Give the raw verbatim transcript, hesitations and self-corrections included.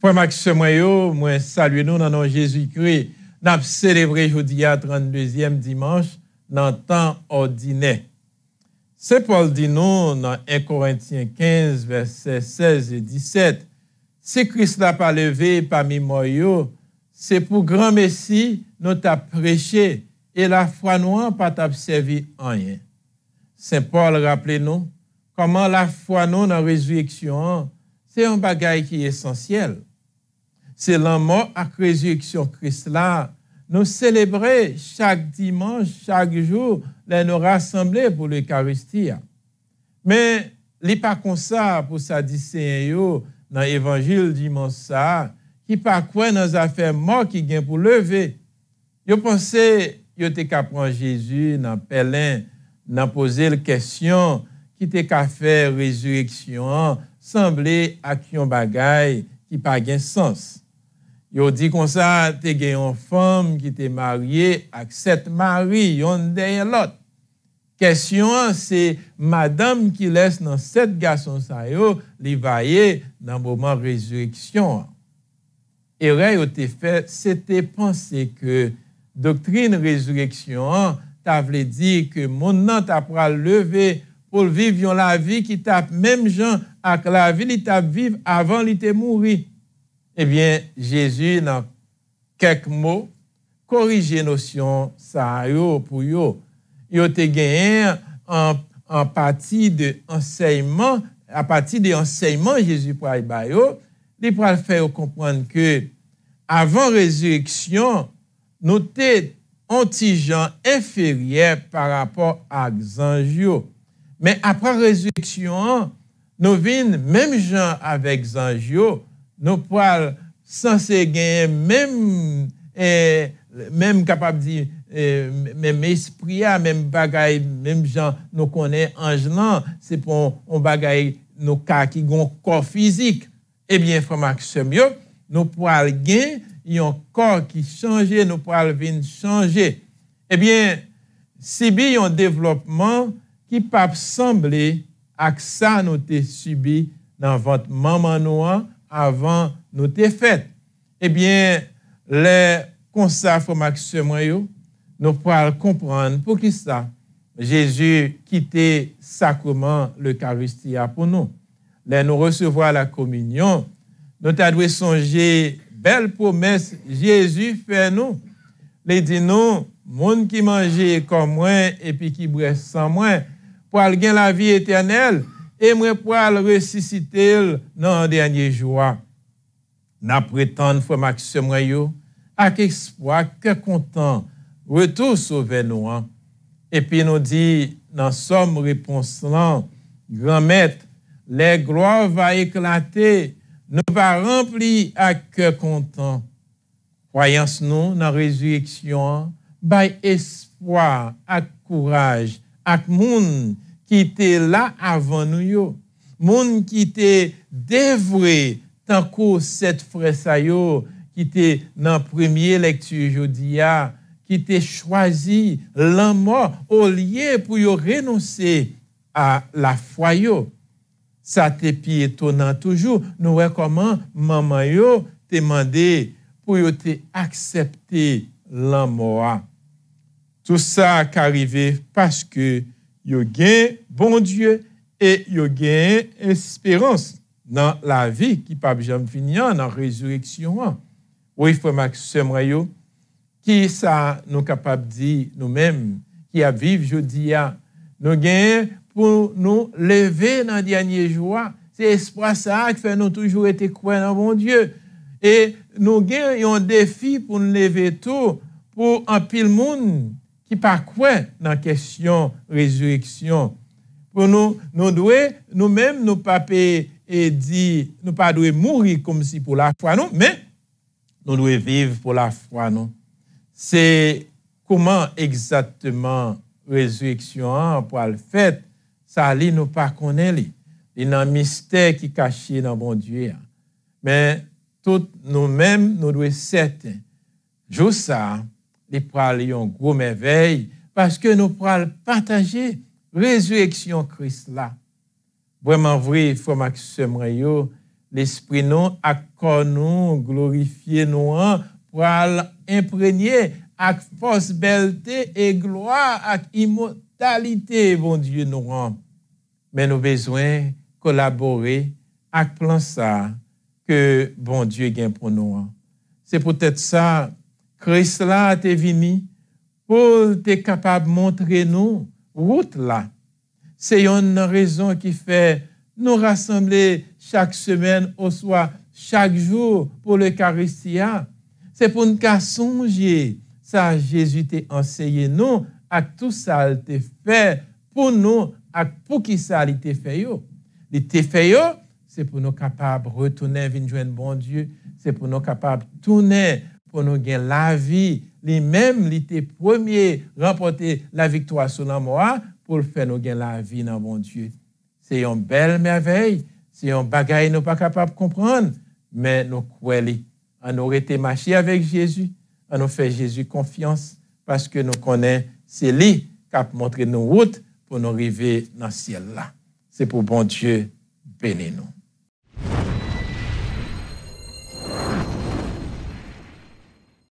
Frè m ak sè mwen yo, mwen salye nou nan non Jezikri. N ap selebre jodi a tranndezyèm dimanch nan tan òdinè. Sen Pòl di nou nan en Korentyen kenz, vèsè sèz e disèt, si Kris la pa leve pami mò yo, se pou granmesi nou t ap preche, e lafwa nou an pa t ap sèvi anyen. Sen Pòl raple nou kòman lafwa nou nan rezireksyon an se yon bagay ki esansyèl. Se lanmò ak rezireksyon Kris la nou selebre chak dimanch, chak jou, lè nou rasanble pou Lekaristi a. Men, li pa konsa pou Sadiseyen yo nan evanjil dimanch sa a, ki pa kwè nan zafè mò ki gen pou leve. Yo panse yo te ka pran Jezi nan pèlen, nan poze l kesyon ki te ka fè rezireksyon an sanble ak yon bagay ki pa gen sans. Yo di konsa, te gen yon fanm ki te marye ak sèt mari, yonn dèyè lòt. Kesyon an se madanm kilès nan sèt gason sa yo li va ye nan moman rezireksyon an. Erè yo te fè, se te panse ke doktrin rezireksyon an ta vle di ke moun nan ta pral leve pou l viv yon lavi ki t ap menm jan ak lavi li t ap viv avan li te mouri. Ebyen, Jezi, nan kèk mo, korije nosyon sa yo pou yo. Yo te genyen an, an pati de ansèyman, apati de ansèyman Jezi pral ba yo, li pral fè yo konprann ke avan rezireksyon, nou te on ti jan enferyè pa rapò ak zanj yo. Men apre rezireksyon an, nou vin menm jan avèk zanj yo, nou pral sanse genyen menm, eh, menm kapab di, eh, menm espri a, menm bagay, menm jan nou konnen anj lan, se pa yon, yon bagay nou ka ki gon kò fizik. Ebyen, frè m ak sè m yo, nou pral gen yon kò ki chanje, nou pral vin chanje. Ebyen, sibi yon devlòpman ki p ap sanble ak sa nou te sibi nan vant manman nou an avan nou te fèt. Ebyen, lè konsa, frè m ak sè mwen yo, nou pral konprann poukisa Jezi kite sakreman Lekaristi a pou nou. Lè nou resevwa lakominyon, nou ta dwe sonje bèl pwomès Jezi fè nou. Li di nou, moun ki manje kò mwen epi ki bwè san mwen pral gen lavi etènèl, e mwen pral resisite l nan dènye jou a. N ap retann, frè m ak sè mwen yo, ak espwa, kè kontan, retou Sovè nou an. Epi nou di nan sòm repons lan, Granmèt, lè glwa va eklate, nou va ranpli ak kè kontan. Kwayans nou nan rezireksyon an bay espwa ak kouraj ak moun ki te la avan nou yo, moun ki te devwe tankou sèt frè sa yo ki te nan premye lèkti jodi a, ki te chwazi lanmò olye pou yo renonse a lafwa yo. Sa te pi etonan toujou, nou wè kòman manman yo te mande pou yo te aksepte lanmò a. Tou sa ka rive paske yo gen Bondye e yo gen esperans nan lavi ki p ap janm fini an, nan rezireksyon an. Wi, frè m ak sè mwen yo, ki sa nou kapab di nou menm ki ap viv jodi a? Nou gen pou nou leve nan dènye jou a. Se espwa sa a ki fè nou toujou rete kwè nan Bondye. E nou gen yon defi pou n leve tou pou anpil moun ki pa kwè nan kesyon rezireksyon. Pou nou, nou dwe, nou menm, nou pa pe, e di, nou pa dwe mouri kòmsi pou lafwa nou, men nou dwe viv pou lafwa nou. Se kòman egzakteman rezireksyon an pral fèt, sa li nou pa konnen li. Li nan mistè ki kache nan Bondye a. Men tout nou menm, nou dwe sèten. Jou sa a, li pral yon gwo mèvèy, paske nou pral pataje rezireksyon Kris la. Vrèman vre, frè m ak sè mwen yo, Lespri nou ak kò nou glorifye nou an pral enprenye ak fòs, bèlte e glwa ak imòtalite Bondye nou an. Men nou bezwen kolabore ak plan sa a ke Bondye gen pou nou an. Se poutèt sa, Kris la te vini pou l te kapab montre nou wout la. Se yonn nan rezon ki fè nou rasanble chak semèn oswa chak jou pou Lekaristi a. Se pou n ka sonje sa Jezi te anseye nou ak tou sa l te fè pou nou ak poukisa li te fè yo. Li te fè yo, se pou nou kapab retounen vin jwenn Bondye, se pou nou kapab tounen pou nou gen lavi. Li menm, li te premye ranpòte laviktwa sou lanmò a pou l fè nou gen lavi nan Bondye. Se yon bèl mèvèy, se yon bagay nou pa kapab konprann, men nou kwè li. Ann nou rete mache avèk Jezi, ann nou fè Jezi konfyans, paske nou konnen se li k ap montre nou wout pou nou rive nan syèl la. Se pou Bondye beni nou.